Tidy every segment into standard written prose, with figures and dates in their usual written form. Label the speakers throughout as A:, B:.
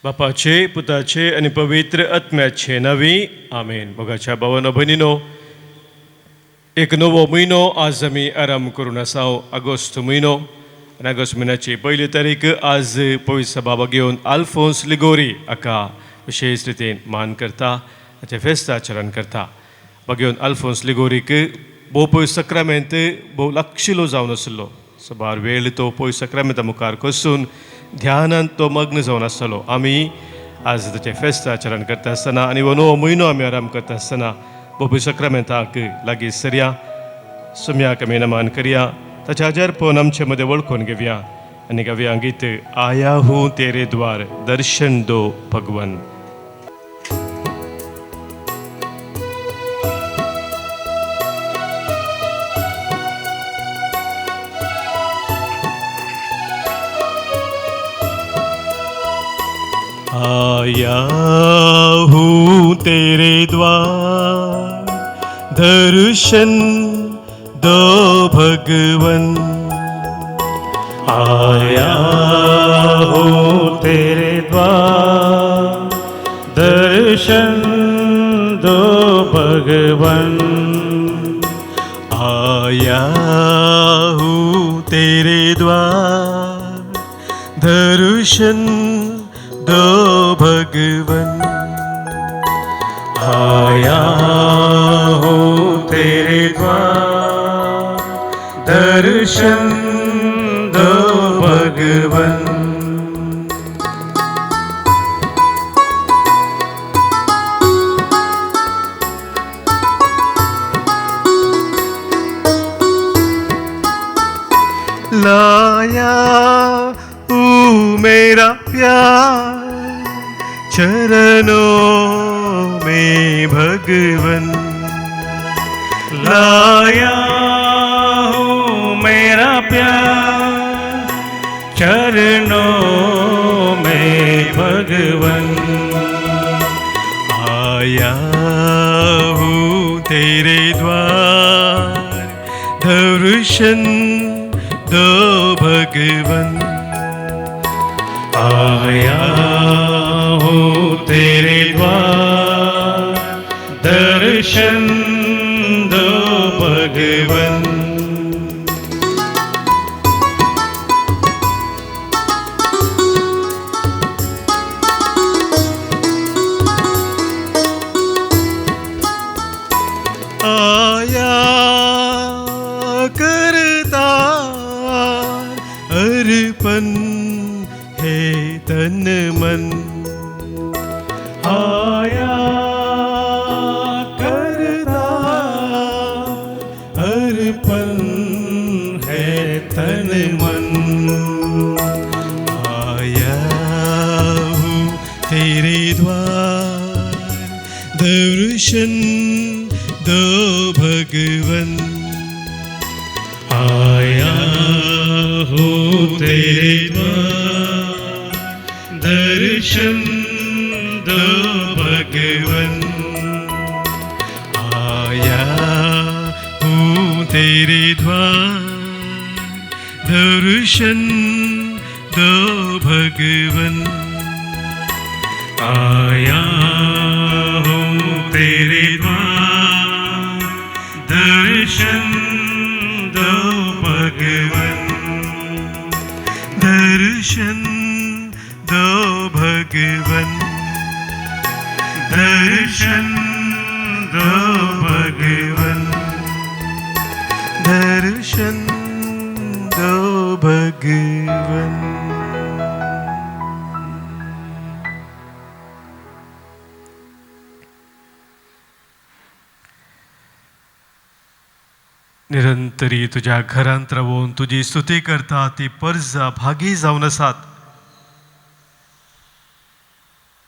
A: बापाचे, पुताचे आनी पवित्र आत्म्याचे नांवी आमेन. मोगाच्या भावानो भयणीनो, एक नवो म्हयनो आज आमी आराम करून आसा, ऑगस्ट म्हयनो. आनी ऑगस्ट म्हयन्याची पयली तारीख आज पवित्र सभा घेवन आल्फोन्स लिगोरी हाका विशेश रितीन मान करता, ताचें फेस्त आचरण करता. बागेवन आल्फोन्स लिगोरीक भोव पवित्र सक्रामेंत भोव लागशिलो जावन आसलो. सबार वेळ तो पवित्र सक्रामेंता मुखार कसून ध्यानांत तो मग्न जावन आसतलो. आमी आज ताचें फेस्त आचरण करता आसतना आनी हो नवो म्हयनो आमी आराम करता आसतना भोव पवित्र सक्रामेंताक लागीं सरया, सुम्याक आमी नमान करया, ताचें आजारपण आमचे मदें वळखून घेवया आनी गावया गीत आया हूँ तेरे द्वार दर्शन दो भगवन. आया हूँ तेरे द्वार दर्शन दो भगवन.
B: आया हूँ तेरे द्वार दर्शन दो भगवन.
A: आया हूँ तेरे द्वार दर्शन दो भगवन.
B: आया हूँ तेरे द्वार दर्शन दो भगवन.
A: लाया हूँ मेरा प्यार चरणों में भगवन.
B: लाया हूँ मेरा प्यार चरणों में भगवन.
A: आया हूँ तेरे द्वार दर्शन दो भगवन.
B: आया हूँ तेरे द्वार दर्शन दो भगवन.
A: आया करता अर्पण हे तन मन.
B: आया करता अर्पण है तन मन.
A: आया हूँ तेरे द्वार दर्शन दो भगवन.
B: आया हूँ तेरे द्वार दर्शन दो भगवन.
A: आया हूँ तेरे द्वार दर्शन दो भगवन.
B: आया हूँ तेरे द्वार दर्शन दो भगवन.
A: दर्शन दो भगवन.
B: दर्शन दो भगवन.
A: दर्शन दो भगवन. निरंतरी तुज्या घरांत रावून तुजी स्तुती करता ती परजा भागी जावन आसात.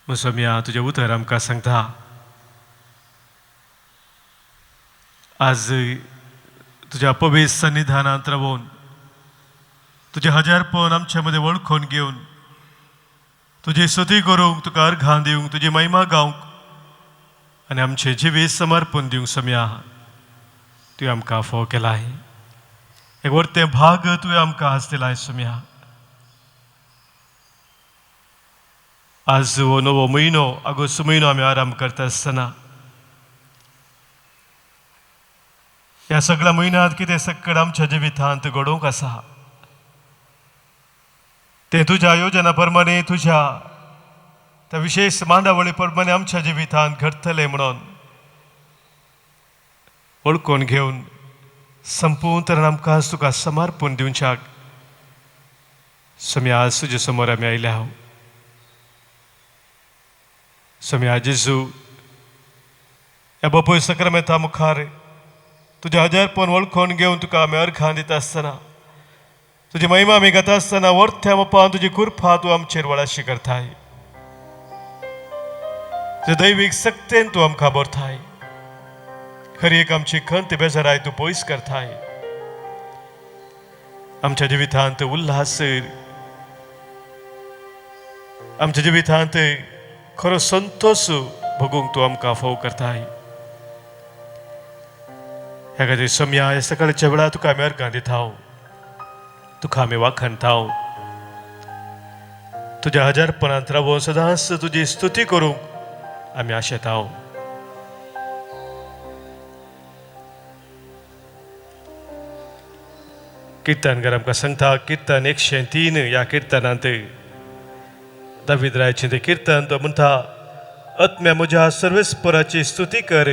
A: मुसम्या तुजें उतर आमकां सांगता, आज तुज्या पवित्र सन्निधानांत रावून तुजें हजारपण आमचे मदें वळखून घेवन तुजी स्तुती करूंक, तुका अर्घां दिवंक, तुजी महिमा गावंक आनी आमचें जिवीत समर्पण दिवंक सम्या तुवें आमकां फोव केलाय. एक वरतें भाग तुवें आमकां आज दिलाय सम्या. आज हो नवो म्हयनो आगोस्त म्हयनो आमी आराम करता आसतना ह्या सगळ्या म्हयन्यांत कितें सक्कड आमच्या जिवितांत घडोवंक आसा तें तुज्या योजना प्रमाणे, तुज्या त्या विशेश मांडावळी प्रमाणे आमच्या जिवितांत घडटलें म्हणून वळखून घेवन संपूर्ण तरेन आमकां तुका समर्पण दिवच्याक समी आज तुजे समोर आमी आयल्या हांव. समी जेजू, ह्या बापूय सक्रमेता मुखार तुज्या हजारपण वळखून घेवन तुका आमी अर्घां दिता आसतना, तुजी महिमा आमी घेता आसतना, वर्थ्या मोपान तुजी कृपा तूं आमचेर वळाशी करताय. तुज्या दैवीक सक्तेन तूं आमकां भरताय. खरी एक आमची खंत बेजाराय तूं पयस करताय. आमच्या जिवितांत उल्हास, आमच्या जिवितांत खरो संतोष भोगूंक तूं आमकां फोव करताय. ह्या खातीर सम्या ह्या सकाळच्या वेळार तुका आमी अर्घां दिता, तुका आमी वाखणता. तुज्या हजारपणांत रावून सदांच तुजी स्तुती करूंक आमी आशेता. किर्तनकार आमकां सांगता, किर्तन 103 ह्या किर्तनांत दावीद रायाचें तें किर्तन, तो म्हणटा, आत्म्या म्हज्या सर्वेस्पराची स्तुती कर,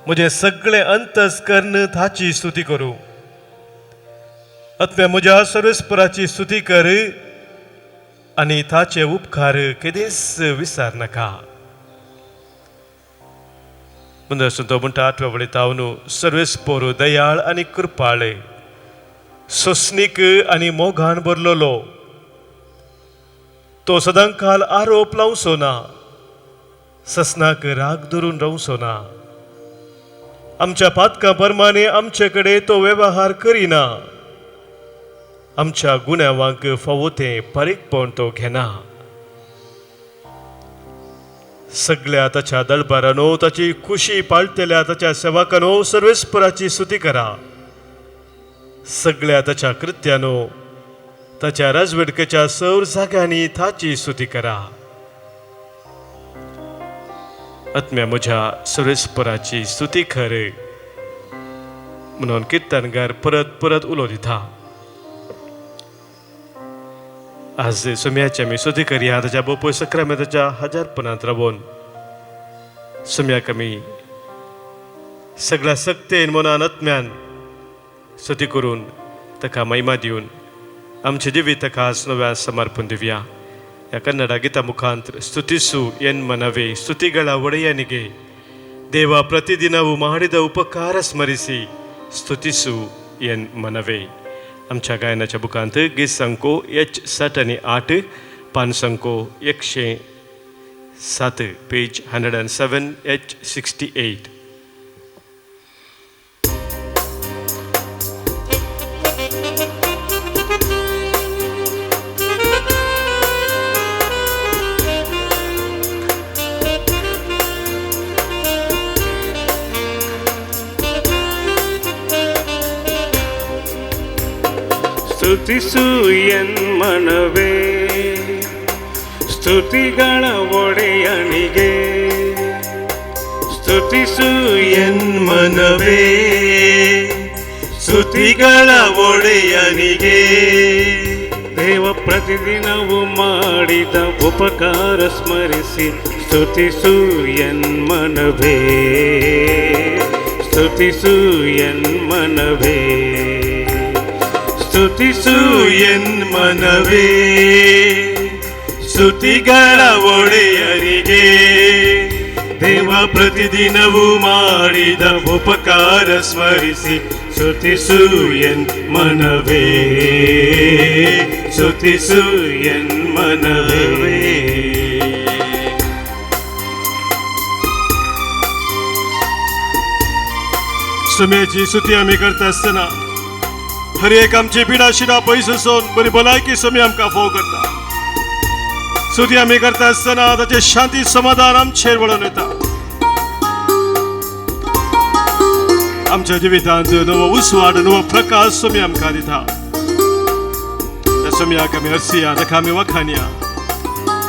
A: म्हजें सगळें अंतस्कर्ण ताची स्तुती करूं. आत्म्या म्हज्या सर्वेस्पराची स्तुती कर आनी ताचे उपकार केदीच विसर नाका. म्हणून तो म्हणटा आठव्या वळीतावन, सर्वेस्पर दयाळ आनी कृपाळ, सोसणीक आनी मोगान भरलेलो, तो सदांकाल आरोप लावचो ना, ससनाक राग धरून रावचो ना. आमच्या पातकां प्रमाणे आमचे कडेन तो वेव्हार करिना, आमच्या गुन्यांवांक फावो तें पारीकपण तो घेना. सगळ्या ताच्या दळबारानो, ताची खुशी पाळटल्या ताच्या सेवकानो सर्वेस्पराची स्तुती करा. सगळ्या ताच्या कृत्यानो, ताच्या राजवटकेच्या सौर जाग्यांनी ताची स्तुती करा. आत्म्या म्हज्या सर्वेस्पराची स्तुती कर म्हणून किर्तनकार परत परत उलो दिता. आज सम्याची आमी स्तुती करया ताच्या बोपय सक्रमेताच्या हजारपणांत रावून. सम्याक आमी सगळ्या सक्तेन मनान आत्म्यान स्तुती करून ताका महिमा दिवन आमचे जिवीत ताका आज नव्या समर्पण दिवया. ह्या कन्नडा गीता मुखांत ಸ್ತುತಿಸು ಎನ್ ಮನವೇ ಸ್ತುತಿಗಳ ಒಡೆಯನಿಗೆ, ದೇವ ಪ್ರತಿದಿನವೂ ಮಾಡಿದ ಉಪಕಾರ ಸ್ಮರಿಸಿ ಸ್ತುತಿಸು ಎನ್ ಮನವೇ. आमच्या गायनाच्या बुकांत गीत संको एच 60 आनी 8, पान संको 107, पेज 107 एच 68.
B: ಸ್ತುತಿಸು ಎನ್ ಮನವೇ ಸ್ತುತಿಗಳ ಒಡೆಯನಿಗೆ, ಸ್ತುತಿಸು ಎನ್ ಮನವೇ ಸ್ತುತಿಗಳ ಒಡೆಯನಿಗೆ. ದೇವ ಪ್ರತಿದಿನವೂ ಮಾಡಿದ ಉಪಕಾರ ಸ್ಮರಿಸಿ ಸ್ತುತಿಸು ಎನ್ ಮನವೇ, ಸ್ತುತಿಸು ಎನ್ ಮನವೇ, ಸ್ತುತಿಸು ಎನ್ ಮನವೇ ಸ್ತುತಿಗಳ ಒಡೆಯನಿಗೆ. ದೇವ ಪ್ರತಿದಿನವೂ ಮಾಡಿದ ಉಪಕಾರ ಸ್ಮರಿಸಿ ಸ್ತುತಿಸು ಎನ್ ಮನವೇ, ಸ್ತುತಿಸು ಎನ್ ಮನವೇ.
A: सम्याची स्तुती आमी करता आसतना हर एक आमची पिडा शिडा पयस वचून बरी भलायकी समी आमकां फोव करता. स्तुती आमी करता आसतना ताचें शांती समाधान आमचेर वळोवन येता. आमच्या जिवितांत नवो उजवाड, नवो प्रकाश समी आमकां दिता. त्या सम्याक आमी हरसिया, ताका आमी वखानया.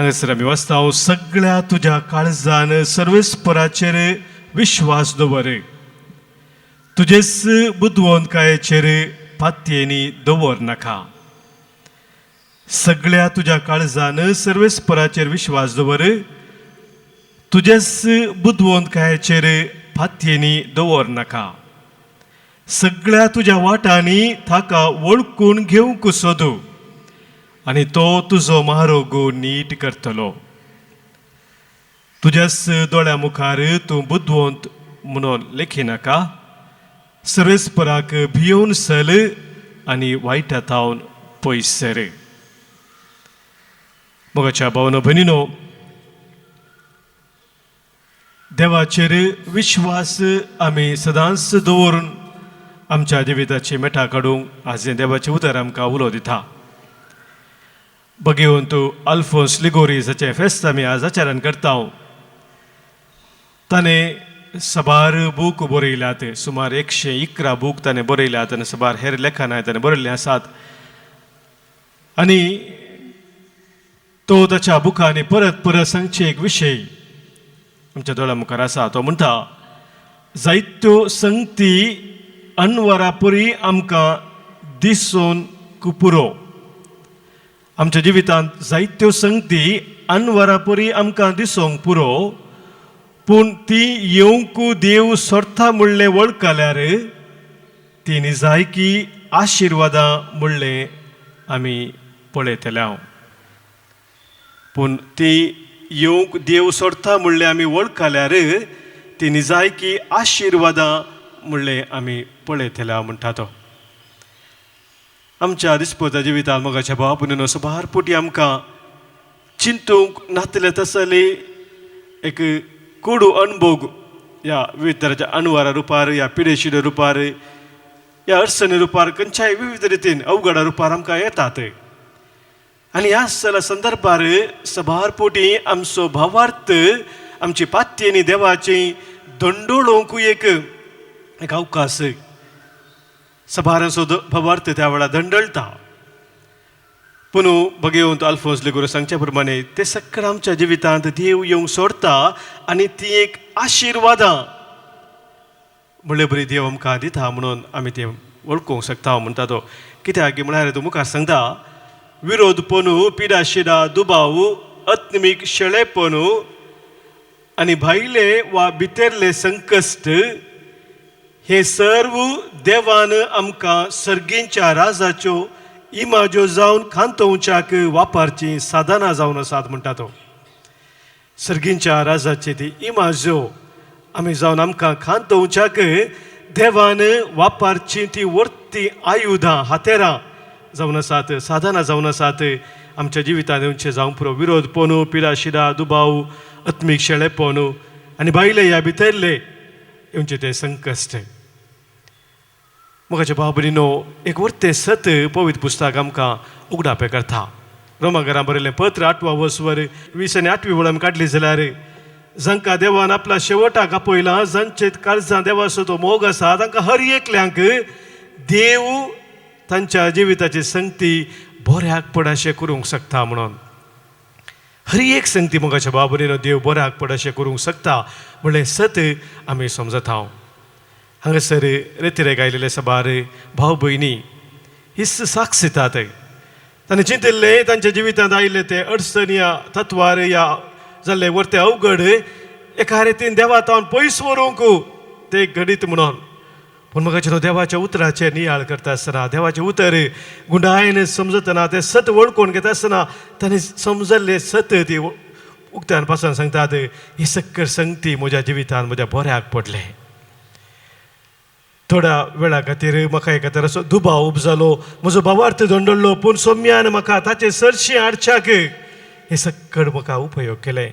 A: हांगासर आमी वाचता, सगळ्या तुज्या काळजान सर्वेस्पराचेर विश्वास दवर, तुजेच बुदवंतकायेचेर पातयेनी दवर नाका. सगळ्या तुज्या काळजान सर्वेस्पराचेर विश्वास दवर, तुजेच बुदवंतकायेचेर पातयेनी दवर नाका. सगळ्या तुज्या वाटांनी ताका वळखून घेवंक सोदू आनी तो तुजो मारोग नीट करतलो. तुज्याच दोळ्या मुखार तूं बुदवंत म्हणून लेखिनाका. सर्वेस्पराक भियोवन सल आनी वायटा थावन पयस सर. मोगाच्या भावनो भयणीनो, देवाचेर विश्वास आमी सदांच दवरून आमच्या जिविताची मेटां काडूंक आज हें देवाचें उतर आमकां उलो दिता. भगेवंत अल्फोन्स लिगोरी जाचें फेस्त आमी आज आचरण करता, ताणें साबार बूक बरयल्यात. सुमार 111 बूक ताणें बरयल्यात आनी साबार हेर लेखनाय ताणें बरयल्लीं आसात. आनी तो ताच्या बुकांनी परत परत सांगचे एक विशय आमच्या दोळ्या मुखार आसा. तो म्हणटा, जायत्यो संगती अनवरापुरी आमकां दिसून पुरो. आमच्या जिवितांत जायत्यो संगती अनवरापुरी आमकां दिसूंक पुरो, पूण ती येवंक देव सोडटा म्हणलें वळखल्यार ती निजायकी आशिर्वादां म्हणलें आमी पळयतले हांव. पूण ती येवंक देव सोडटा म्हणलें आमी वळखल्यार ती निजायकी आशिर्वादां म्हणलें आमी पळयतले हांव म्हणटा तो. आमच्या दिसपत्या जिवितांत मोगाच्या भाव पुनून साबार पुटी आमकां चिंतूंक नातले तसले एक कोडू अणभोग ह्या विविध तराच्या अणवारा रुपार, ह्या पिडेशिडे रुपार, ह्या अडचणी रुपार, खंयच्याय विविध रितीन अवघडा रुपार आमकां येतात. आनी ह्या सगळ्या संदर्भार सबार पोटी आमचो भावार्थ, आमची पात्य आनी देवाची दंडोळोवंकूय एक एक अवकाश. सबारांचो भावार्थ त्या वेळार दंडळटा. पूण भगेवंत अल्फोन्स लिगोरो सांगच्या प्रमाणे ते सगळें आमच्या जिवितांत देव येवंक सोडता आनी ती एक आशिर्वादां म्हणले बरी देव आमकां दिता म्हणून आमी तें वळखूंक शकता म्हणटा तो. कित्याक म्हळ्यार तो मुखार सांगता, विरोध पणू, पिडा शिडा, दुबाव, आत्मीक शेळेपणू आनी भायले वा भितरले संकश्ट हे सर्व देवान आमकां सर्गींच्या राजाच्यो इमाज्यो जावन खांतोवच्याक वापरचीं साधनां जावन आसात म्हणटा तो. सर्गींच्या राजाची ती इमाज्यो आमी जावन आमकां खांतोवच्याक देवान वापरची ती वर्ती आयुधां, हातेरां जावन आसात, साधनां जावन आसात. आमच्या जिवितांत येवचें जावंक पुरो विरोध पणू, पिडा शिडा, दुबाव, आत्मीक शेळेपणू आनी भायले ह्या भितरले येवचें तें संकश्ट. मोगाच्या भाव भयणीनो, एक वर्तें सत पवित्र पुस्तक आमकां उगडापें करता. रोमाघरां बरयलें पत्र 8वा वसवर 20 आनी 8वी वळ आमी काडली जाल्यार, जांकां देवान आपल्या शेवटाक आपयला, जांचे काळजां देवाचो तो मोग आसा, तांकां हर एकल्यांक देव तांच्या जिविताची संगती बऱ्याक पड अशें करूंक शकता म्हणून. हर एक संगती मोगाच्या भाव भयणीनो देव बऱ्याक पड अशें करूंक शकता म्हणलें सत आमी समजता. हांव हांगासर रेतिरेक आयलेले साबार भाव भयणी हीच साक्ष दितात. तांणी चिंतिल्लें तांच्या जिवितांत आयिल्ले ते अडचण या तत्वार या जाल्ले वर्ते अवघड एका रितीन देवा तावन पयस व्हरूंक ते घडीत म्हणून. पूण म्हाका देवाच्या उतराचेर नियाळ करता आसतना, देवाचें उतर गुंडायेन समजतना, तें सत वळखून घेता आसतना ताणें समजल्लें सत ती उक्त्यान पासून सांगतात, ही सक्कर संगती म्हज्या जिवितांत म्हज्या बऱ्याक पडलें. थोड्या वेळा खातीर म्हाका एका तराचो दुबाव उब जालो, म्हजो भावार्थ दंडलो, पूण सोम्यान म्हाका ताचे सरशी हाडच्याक हें सक्कड म्हाका उपयोग केलें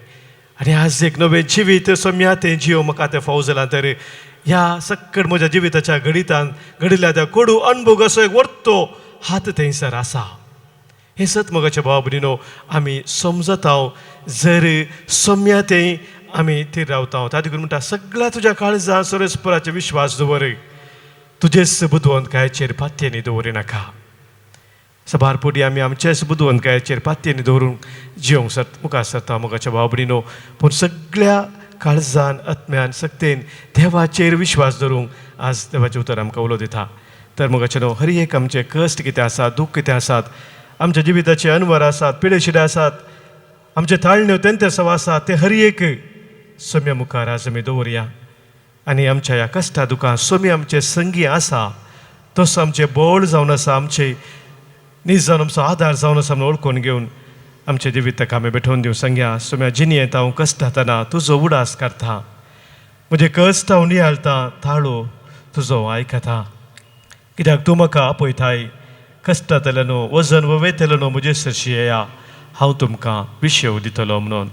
A: आनी आज एक नवें जिवीत सोम्या तें जियो म्हाका तें फावो जालां. तर ह्या सक्कड म्हज्या जिविताच्या घडितान घडिल्ल्या त्या कोडू अणभोग असो एक वर्तो हात थंयसर आसा. हें सत मोगाच्या भाव भयणीनो आमी समजता जर सोम्या तें आमी थीर रावता. ताचे देखून म्हणटा, सगळ्या तुज्या काळजां सरस्पराचेर विश्वास दवर, तुजेच बुदवंतकायेचेर पातयेनी दवरिनाका. सबार पुडी आमी आमचेच बुदवंतकायेचेर पातयेनी दवरून जिवंक सर मुखार सरता मोगाच्या भाव भयणीनो. पूण सगळ्या काळजान आत्म्यान सक्तेन देवाचेर विश्वास दवरूंक आज देवाचें उतर आमकां उलो दिता. तर मोगाचे न्हू, हर एक आमचे कश्ट कितें आसात, दूख कितें आसात, आमच्या जिविताचे अनवर आसात, पिडेशिडे आसात, आमचे ताळण्यो तेंते सव आसात, ते हर एक सोम्या मुखार आज आमी दवरया आनी आमच्या ह्या कश्टा दुखां सोमी आमचे संगी आसा, तसो आमचें बळ जावन आसा, आमचे नीज जावन आमचो आदार जावन आसा म्हणून वळखून घेवन आमचे जिवीत ताका आमी भेटोवन दिवं. सांगया, सोम्या जिणेंत हांव कश्ट जातना तुजो उडास करता, म्हजे कश्ट हांव नियाळटा, ताळो तुजो आयकता, कित्याक तूं म्हाका आपयताय. कश्टांतले न्हू, वजन ववेतले न्हू, म्हजे सरशी येया, हांव तुमकां विशेव दितलो म्हणून.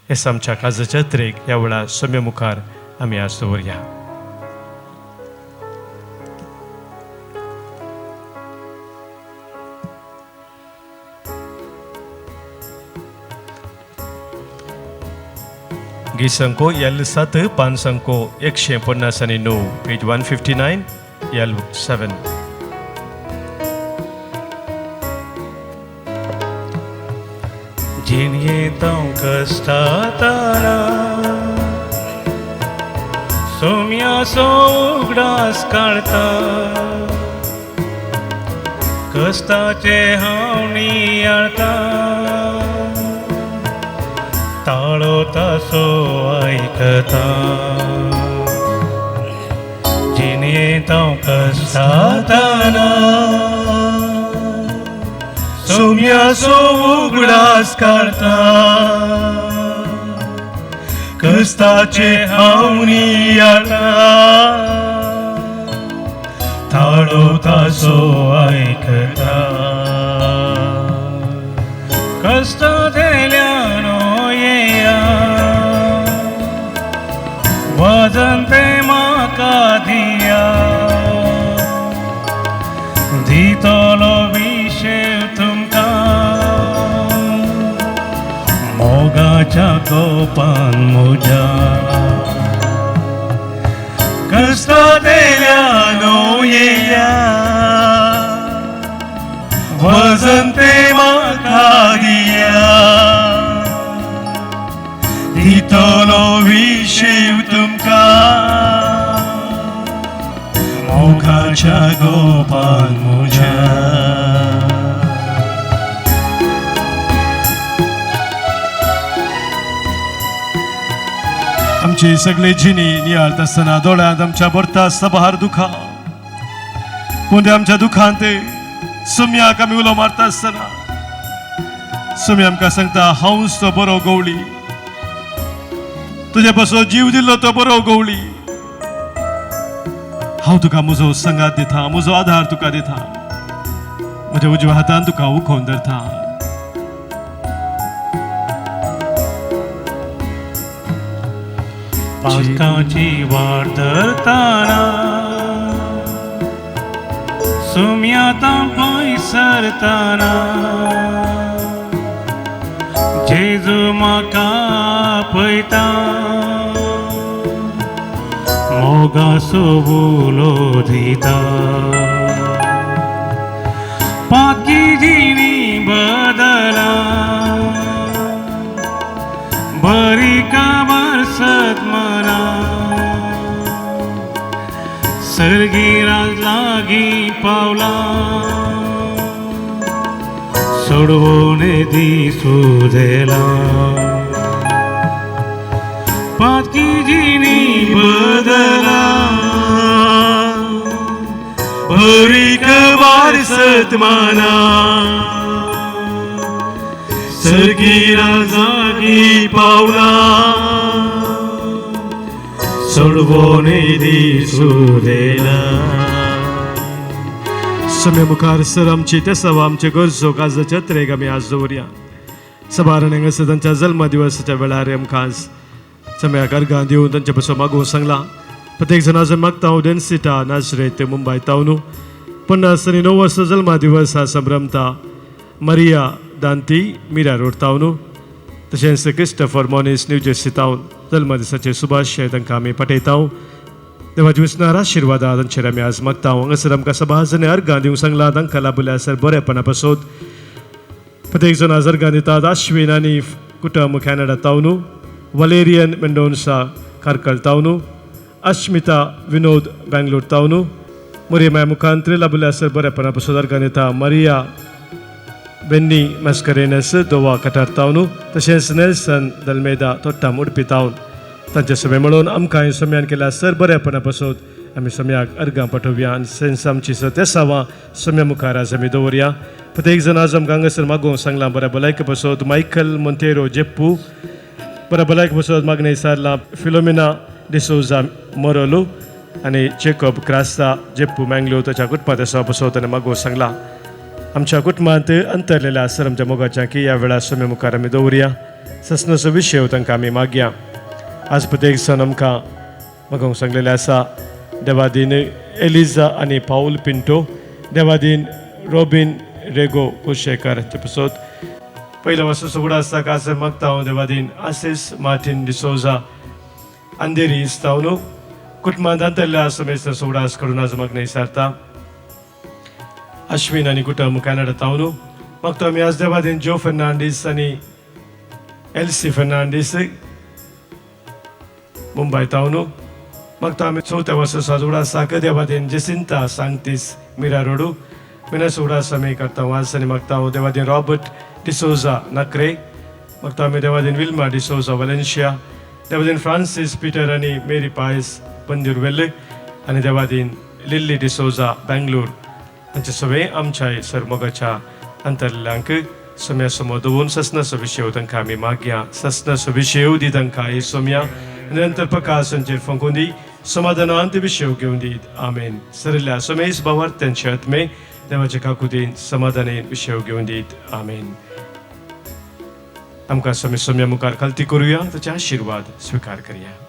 A: हे आमच्या काळजाच्या अत्रेक ह्या वेळार सोम्या मुखार आमी आज दवरया. गीत अंको एल 7, पांच अंको 159, पेज 159, एल 7.
B: जिणयेंत हांव कश्टाताना सोम्याचो उगडास काडटा, कश्टाचे हांव नियाळटा, ताळो तासो आयकता. जिणयेंत हांव कश्टाताना सोम्याचो उगडास काडटा, कश्टाचे हांव नियाळटा, ताळो तासो आयकता. कश्टांतल्यान येया, वजन ते म्हाका दिया, दितलो विशेव तुमकां मोगाच्या कोपान म्हज्या. कश्टांतल्यान येया, वजन ते म्हाका दिया, दितलो विशेव तुमकां मोगाच्या गोपान म्हज्या.
A: आमची सगळी जिणी नियाळत आसतना दोळ्यांत आमच्या भरता सबार दुखां, पूण ते आमच्या दुखांत सोम्याक आमी उलो मारता आसतना सोमी आमकां सांगता, हांवच तो बरो गवळी, तुजे पासून जीव दिल्लो तो बरो गवळी, हांव तुका म्हजो संगात दिता, म्हजो आधार तुका दिता, म्हज्या उजव्या हातान तुका उखोवन धरता.
B: पावसाची वाट धरताना सुम्यातां पयस सरताना जेजू म्हाका पळयता, मोगाचो उलो दिता. पाकी जिणी बदला, बरी काबार सदमना, सर्गी राज लागीं पावला, सोडवणे दिसू दिला. पाकी जिणी
C: बदला, बरी कबार सतमाना, सर्गी राजागी पावला, सोडवणे दिसू दिला.
A: समे मुखार सर आमची तेसाव आमचे गरजो काजाच्या त्रेग आमी आज दवरया. सबार हांगासर तांच्या जल्म दिवसाच्या वेळार आमकां आज सम्याक अर्गां दिवन तांचे पासून मागूंक सांगलां. प्रत्येक जणां मागता हांव डेन्सिटा नाजरेत मुंबय तावन 59 वर्सां जल्मा दिवस हा संभ्रमता मरिया दांती मिरा रोड तावन, तशेंच क्रिस्टफर मॉनिस न्यू जर्सी तावन जल्म दिसाचे सुभाशय तांकां आमी पाठयता. देवाच्या विसनार आशिर्वादा तांचेर आमी आज मागता. हांगासर आमकां सभाजने अर्गां दिवंक सांगलां, तांकां लाभल्या सर बरेपणा पासत प्रत्येक जण आज अर्गां दितात. आश्विन आनी कुटुंब कॅनडा तावनू, वलेरियन मेंडोन्सा कार्कल तावनू, अश्मिता विनोद बेंगलोर तावनू, मोरिया मुखांत्री लाभल्या सर बरेपणा पासत अर्गां दिता. मरिया बेन्नी मस्करेनस दोवा कटार तावनू, तशेंच नेल्सन दल्मेदा तोट्टाम उडपी तावन तांचे सभे म्हणून आमकां सम्यान केल्या सर बरेपणा पासत आमी सम्याक अर्गां पाठोवया आनी सेन्स आमची सतेसावां सम्या मुखार आज आमी दवरया. प्रत्येक जण आज आमकां हांगासर मागोवंक सांगलां बऱ्या भलायके पासत मायकल मोंतेरो जेप्पू बऱ्या भलायके पासत मागणें सारलां. फिलोमिना डिसोजा मोरोलू आनी जेकब क्रास्ता जेप्पू मँगलोर ताच्या कुटुंबात आसा पासत आनी मागोवंक सांगलां. आमच्या कुटुंबांत अंतरलेल्या सर आमच्या मोगाच्या की ह्या वेळार सम्या मुखार आमी दवरया. ससनाचो विशय तांकां आमी मागया. आज प्रत्येक जण आमकां मागोवंक सांगलेलें आसा. देवादीन एलिजा आनी पावल पिंटो, देवादीन रॉबीन रेगो कुशेकर हांचे पासत पयल्या वर्सा सुगडा आसता कास मागता हांव. देवादीन आसिस मार्टीन डिसोजा अंधेरी इस्तावनू कुटुंबांत अंतरल्या समेस्त सुगडास करून आज मागणें विचारता. अश्विन आनी कुटुंब कॅनडा तावनू मागता आमी आज देवादीन जो फर्नांडीस आनी एल्सी फर्नांडीस मुंबय तावनू मागता आमी. चवथ्या वर्सा साजुडा साक देवादीन जेसिंता सांगतीस मिरा रोडू मिना सुगडास आमी करता वास आनी मागता हांव. देवादीन रॉबर्ट डिसोजा नक्रे मागता आमी. देवादीन विल्मा डिसोजा वलेन्शिया, देवादीन फ्रांसीस पीटर आनी मेरी पायस बंदीर वेल्ले आनी देवादीन लिल्ली डिसोजा बेंगलोर हांचे सगळे आमच्या सर मोगाच्या अंतरल्यांक सम्या समोर दवरून ससनाचो विशय तांकां आमी मागया. ससनाचो विशय दी तांकां हे सोम्या निरंतर प्रकाश हांचेर फंकून दी, समाधानांत विशय घेवन दीत. आमेन. सरिल्ल्या समेस बावर त्यांचे आत्मे देवाच्या काकुतीन समाधानेन विशय घेवन दीत. आमेन. आमकां समे सोम्या मुखार खालती करुया, ताचे आशिर्वाद स्विकार करया.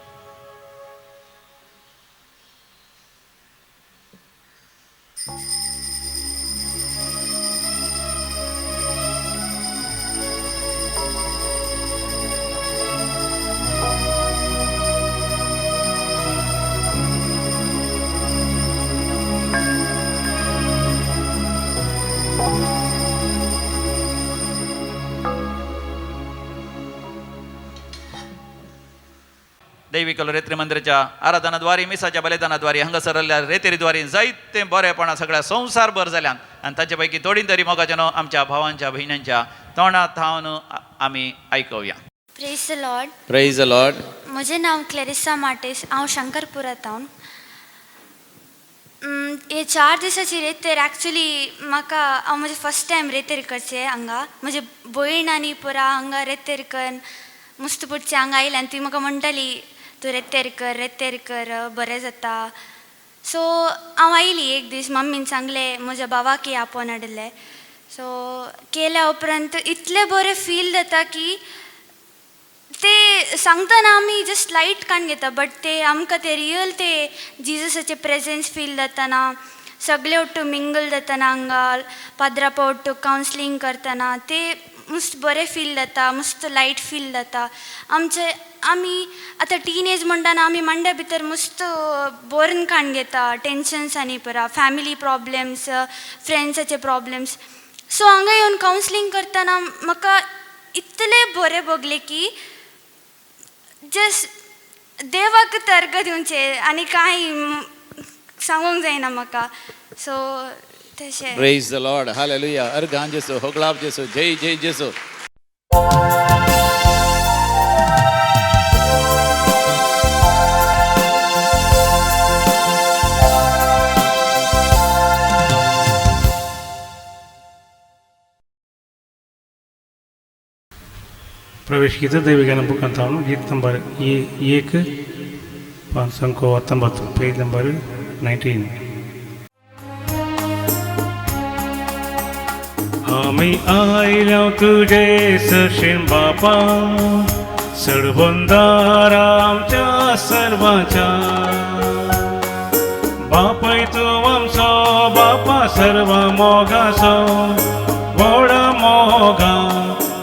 D: दैविक रेत्री मंदिराच्या आराधनाद्वारे, मिसाच्या बलिदानाद्वारे, हांगासरल्या रेतेरीद्वारे जायते बरेपणा सगळ्या संवसारभर जाल्यान आनी ताचे पैकी थोडी तरी मोगाच्यानो आमच्या भावांच्या भयणांच्या तोंडात थावन आमी आयकुया.
E: Praise the Lord.
F: Praise the Lord.
E: म्हजें नांव क्लेरिसा मार्टेस, हांव शंकरपुरांत. हे 4 दिसाची रेतेर एक्चुली म्हाका हांव म्हजें फर्स्ट टायम रेतेर करचें हांगा. म्हजे भयण आनी पुरा हांगा रेतेर कर मुस्त पुडचें हांगा आयलें आनी ती म्हाका म्हणटाली तूं रेतेर कर रेतेर कर बरें जाता. सो हांव आयली एक दीस, मम्मीन सांगलें म्हज्या भावाक आपोवन हाडिल्लें. सो केल्या उपरांत इतलें बरें फील जाता की ते सांगतना आमी जस्ट लायट काडून घेता, बट ते आमकां ते रियल ते जिजसाचे प्रेजन्स फील जाताना, सगळे ಒಟ್ಟು मिंगल जाताना, हांगा पाद्रापा ಒಟ್ಟು कावन्सलींग करतना ते मस्त बरें फील जाता, मस्त लायट फील जाता. आमचे आमी आतां टीन एज म्हणटाना आमी मांड्या भितर मस्त बर्न काडून घेता, टेंशन्स आनी परा फॅमिली प्रॉब्लेम्स, फ्रेंड्साचे प्रॉब्लेम्स. सो हांगा येवन कावन्सलींग करतना म्हाका इतलें बरें भोगलें की जस्ट देवाक तर्क दिवचें आनी कांय सांगूंक जायना म्हाका. सो तशें.
F: Praise the Lord. Hallelujah. अर्घान जेसू, होगळाप जेसू, जय जय जेसू.
B: प्रवेश गीत दैವಿಜ್ಞಾನ ಬುಕ್ ಅಂತ ಅವನು ಗೀತ ನಂಬರ್ 1 519 ಪೇಜ್ ನಂಬರ್ 19. आमी आयल्या तुजे सशेन बापा, सडबंदार आमच्या सर्वांच्या. बापय तूं आमचो बापा सर्व मोगाचो, व्हड मोगा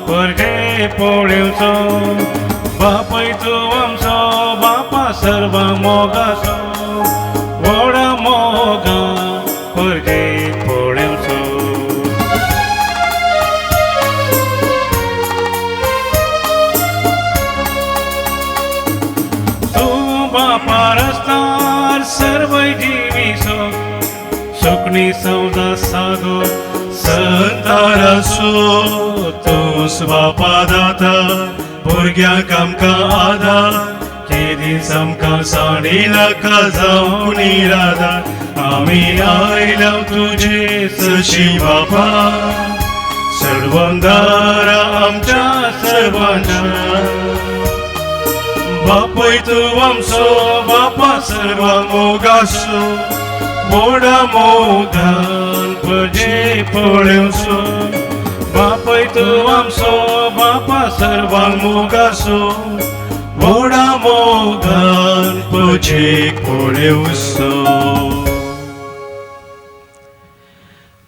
B: परगे पळेवचो. बापय तूं आमचो बापा सर्व मोगाचो,
C: आमी सौदा सादो संतारासो तूं बापा दाता भुरग्यांक आमकां आदार केदीस आमकां साणी नाका जावं निराधार आमी आयल्या तुजे सशी बापा सर्वंदारा आमच्या सर्वांच्या बापूय तूं आमचो बापा सर्वां मोगासो मोडा मोगान पजे पळेवचो बापूय तूं आमचो बापा सर्वां मोगासो मोडा मोगान पजे पळेवचो.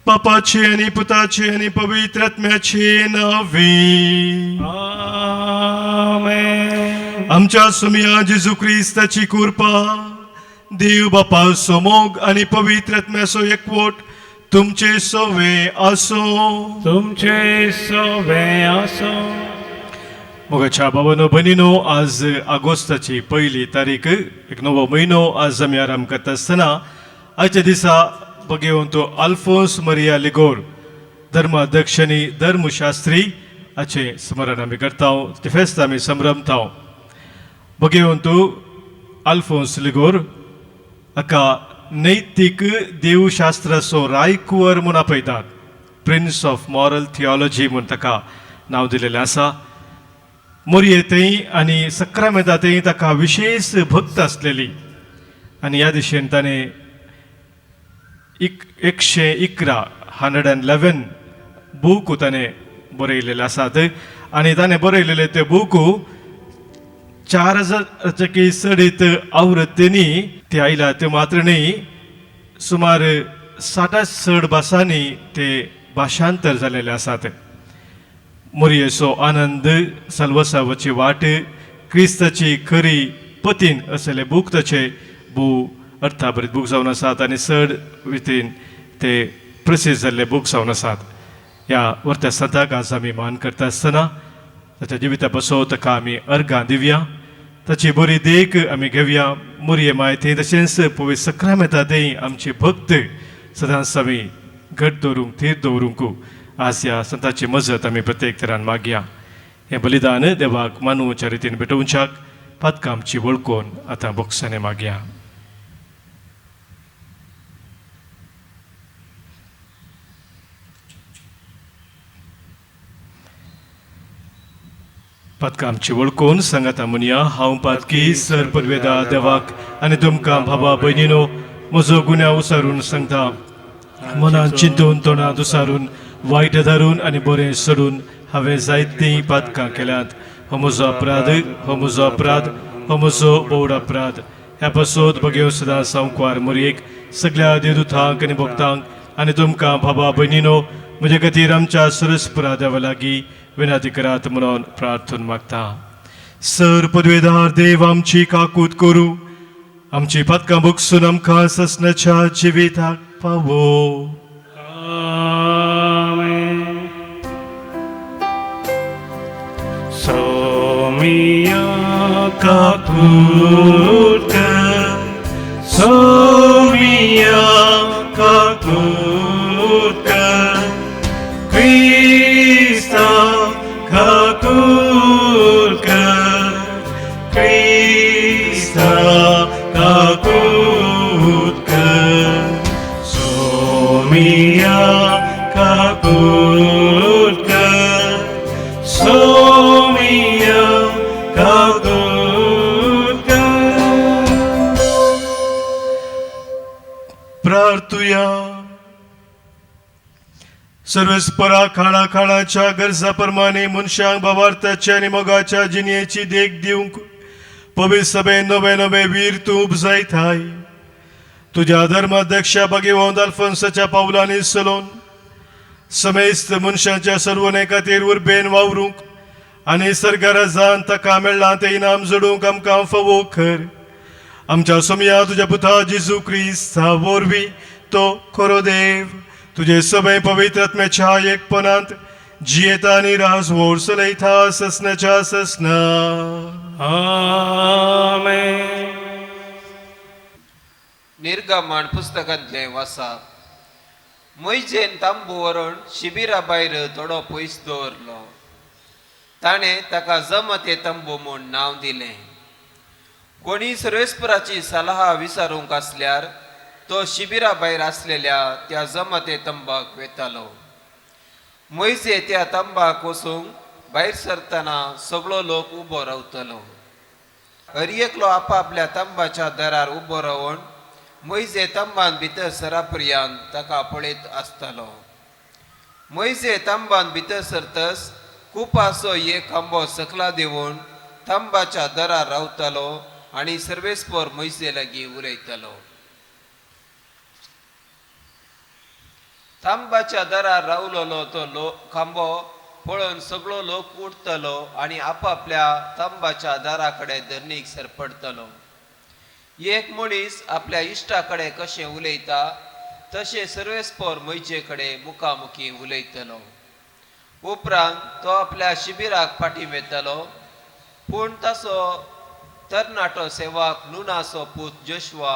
C: बापाचे आनी पुताचे आनी पवित्र आत्म्याचे नांवे
B: आमेन.
C: आमच्या सुमिया जेजू क्रिस्ताची कृपा, देव बापाचो मोग आनी पवित्र आत्म्याचो एकवट तुमचे सोवे आसूं.
B: तुमचे सोवे आसूं.
A: मोगाच्या बाबानो भयणीनो, आज आगोस्ताची पयली तारीख, एक नवो म्हयनो आज आमी आराम करता आसतना आयच्या दिसा बघेवन तो अल्फोन्स मरिया लिगोर धर्माध्यक्ष आनी धर्मशास्त्री हाचें स्मरण आमी करता, ते फेस्त आमी संभ्रमता. बघेवन तूं अल्फोन्स लिगोर हाका नैतीक देवशास्त्राचो रायकुवर म्हूण आपयतात, प्रिन्स ऑफ मॉरल थियोलॉजी म्हूण ताका नांव दिलेलें आसा. मोरये थंय आनी सक्रामेंता थंय ताका विशेश भक्त आसलेली आनी ह्या दिशेन ताणें 111 111 बूक ताणें बरयलेले आसात आनी ताणें बरयलेले ते बूक 4000 चडीत आवृत्तींनी ते आयला. ते मात्र न्ही, सुमार 60 चड भासांनी ते भाशांतर जालेले आसात. मोरयेचो आनंद, सलवसावाची वाट, क्रिस्ताची खरी पतीन असले बूक ताचे भोव अर्थाभरीत बूक जावन आसात आनी चड रितीन ते प्रसिद्ध जाल्ले बूक जावन आसात. ह्या वर्त्या संताक आज आमी मान करता आसतना ताच्या जिविता बसो ताका आमी अर्घां दिवया, ताची बरी देख आमी घेवया. मोरये माय थंय तशेंच पवित्र सक्रामेंता थंय आमचे भक्त सदांच आमी घट दवरूंक, थीर दवरूंक आज ह्या संताची मजत आमी प्रत्येक तरान मागया. हें बलिदान देवाक मानवच्या रितीन भेटोवच्याक पातकां आमची वळखून आतां बोक्सांनी मागया. पातकां आमची वळखून सांगाता म्हणया, हांव पातकी सर परवेदा देवाक आनी तुमकां भावा भयणीनो म्हजो गुन्यांव उसारून सांगता. मनान चिंतून, तोंडांत उसारून, वायट धारून आनी बरें सोडून हांवें जायतीं पातकां केल्यांत. हो म्हजो अपराध, हो म्हजो अपराध, हो म्हजो बोड अपराध. ह्या पासत बगेव सदां सावकार मोरयेक, सगळ्या देवदूतांक आनी भक्तांक आनी तुमकां भावा भयणीनो म्हजे खातीर आमच्या सरस्परा देवा लागीं विनंती करात म्हणून प्रार्थना मागता. सर पदवेदार देव आमची काकूत करूं, आमची पातकां भोगसून आमकां ससनाच्या जिविताक पावो.
B: आमेन. सोमिया काकूत कर, सोमिया काकूत कर, क्रिस्ता काकूत कर, क्रिस्ता काकूत कर, सोमिया काकूत कर, सोमिया काकूत कर.
C: प्रार्थुया. सर्वेस्परा खाणा खाणाच्या गरजा प्रमाणे मनशांक भावार्थाच्या आनी मोगाच्या जिणेची देख दिवंक पवित्र सभेन नवे नवे वीर तूं उपजायताय. तुज्या धर्माध्यक्षा भगवंत अल्फोन्साच्या पावलांनी चलोवन समेस्त मनशांच्या सर्वने खातीर उर्बेन वावरूंक आनी सरकाराजान ताका मेळ्ळां तें इनाम जोडूंक आमकां फावो कर. आमच्या सोमया तुज्या पुता जेजू क्रिस्ता वरवीं तो खरो देव तुजे सगळे पवित्र आत्म्याच्या एकपणांत जियेता आनी राजवोर चलयता ससनाच्या ससना.
B: आमेन.
G: निर्गमन पुस्तकांतलें वाचप. मोयजेन तांबू व्हरून शिबिरा भायर थोडो पयस दवरलो. ताणें ताका जमते तंबू म्हूण नांव दिलें. कोणी सर्वेस्पराची सलाहा विचारूंक आसल्यार तो शिबिरा भायर आसलेल्या त्या जमते तंबाक वेतालो. मोयजे त्या तंबाक वचूंक भायर सरतना सगळो लोक उबो रावतलो. हर एकलो आपापल्या तंबाच्या दारार उबो रावन मोयजे तंबान भितर सरा पर्यंत ताका पळयत आसतालो. मोयजे तंबान भितर सरतस कुपाचो एक खांबो सकला देंवून तंबाच्या दारार रावतालो आनी सर्वेस्पर मोयजे लागीं उलयतालो. तांबाच्या दारार रावलोलो तो लोक खांबो पळोवन सगळो लोक उठतलो आनी आपापल्या तांबाच्या दारा कडेन धरणीक सरपडतलो. एक मनीस आपल्या इश्टा कडेन कशें उलयता तशें सर्वेस्पर मोयजे कडेन मुखामुखी उलयतलो. उपरांत तो आपल्या शिबिराक फाटीं वेतलो. पूण ताचो तरणाटो सेवक नुनाचो पूत जोशवा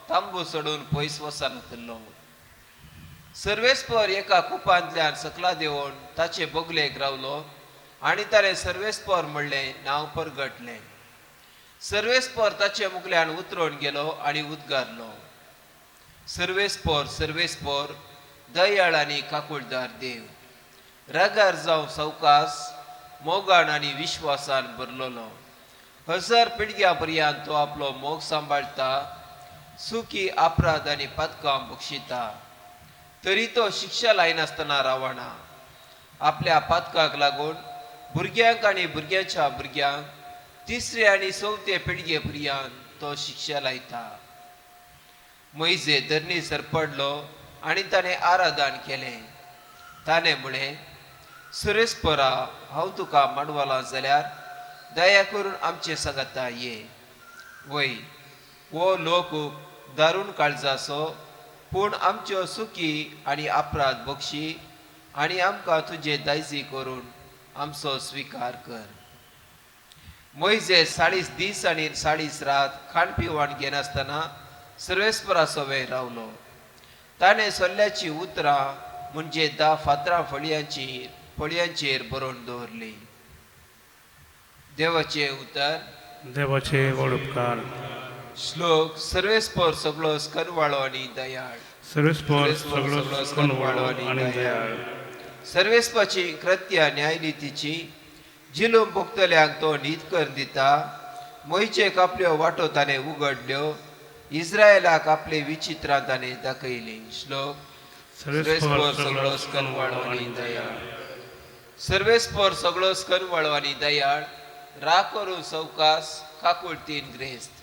G: तांबू सोडून पयस वचनातलो. सर्वेस्पर एका कुपांतल्यान सकला देंवून ताचे बगलेक रावलो आनी ताणें सर्वेस्पर म्हणलें नांव परगटलें. सर्वेस्पर ताचे मुखल्यान उतरून गेलो आनी उद्गारलो, सर्वेस्पर सर्वेस्पर दयाळ आनी काकुळदार देव, रागार जावं सवकास, मोगान आनी विश्वासान भरलेलो, हजार पिळग्यां पर्यंत तो आपलो मोग सांबाळटा, सुखी अपराध आनी पातकां बक्षिता, तरी तो शिक्षा लायनासतना रावना. आपल्या पातकाक लागून भुरग्यांक आनी भुरग्यांच्या भुरग्यांक तिसरे आनी चवथे पिळगे पर्यंत तो शिक्षा लायता. मोयजे धरणी सरपडलो आनी ताणें आराधन केलें. ताणें म्हळें, सुरेस्परा, हांव तुका मांडवलां जाल्यार दया करून आमचे सांगाता ये. वय हो लोक दारूण काळजाचो, पूण आमच्यो सुखी आनी अपराध बक्षी आनी आमकां तुजे दायजी करून आमचो स्विकार कर. मोयजे 40 दीस आनी 40 रात खाण पिवण घेनासतना सर्वेस्पराचो वेळ रावलो. ताणें सल्ल्याची उतरां म्हणजे 10 फातरां फळयांचेर बरोवन दवरली. देवाचें उतर.
B: देवाचे व्हड उपकार.
G: श्लोक. सर्वेस्पर सगळो स्कनवाळो आनी दयाळ.
B: सर्वेस्पर सगळो स्कनवाळो आनी दयाळ.
G: सर्वेस्पाची कृत्या न्यायनितीची, जिलूम भोगतल्यांक तो न्हीद कर दिता. मोयचेक आपल्यो वाटो ताणें उगडल्यो, इस्रायलाक आपले विचित्रां ताणें दाखयलीं. श्लोक. सर्वेस्पर सगळो स्कनवाळो आनी दयाळ. सर्वेस्पर सगळो स्कनवाळो आनी दयाळ, राग करून सवकास, काकुळतीन ग्रेस्त,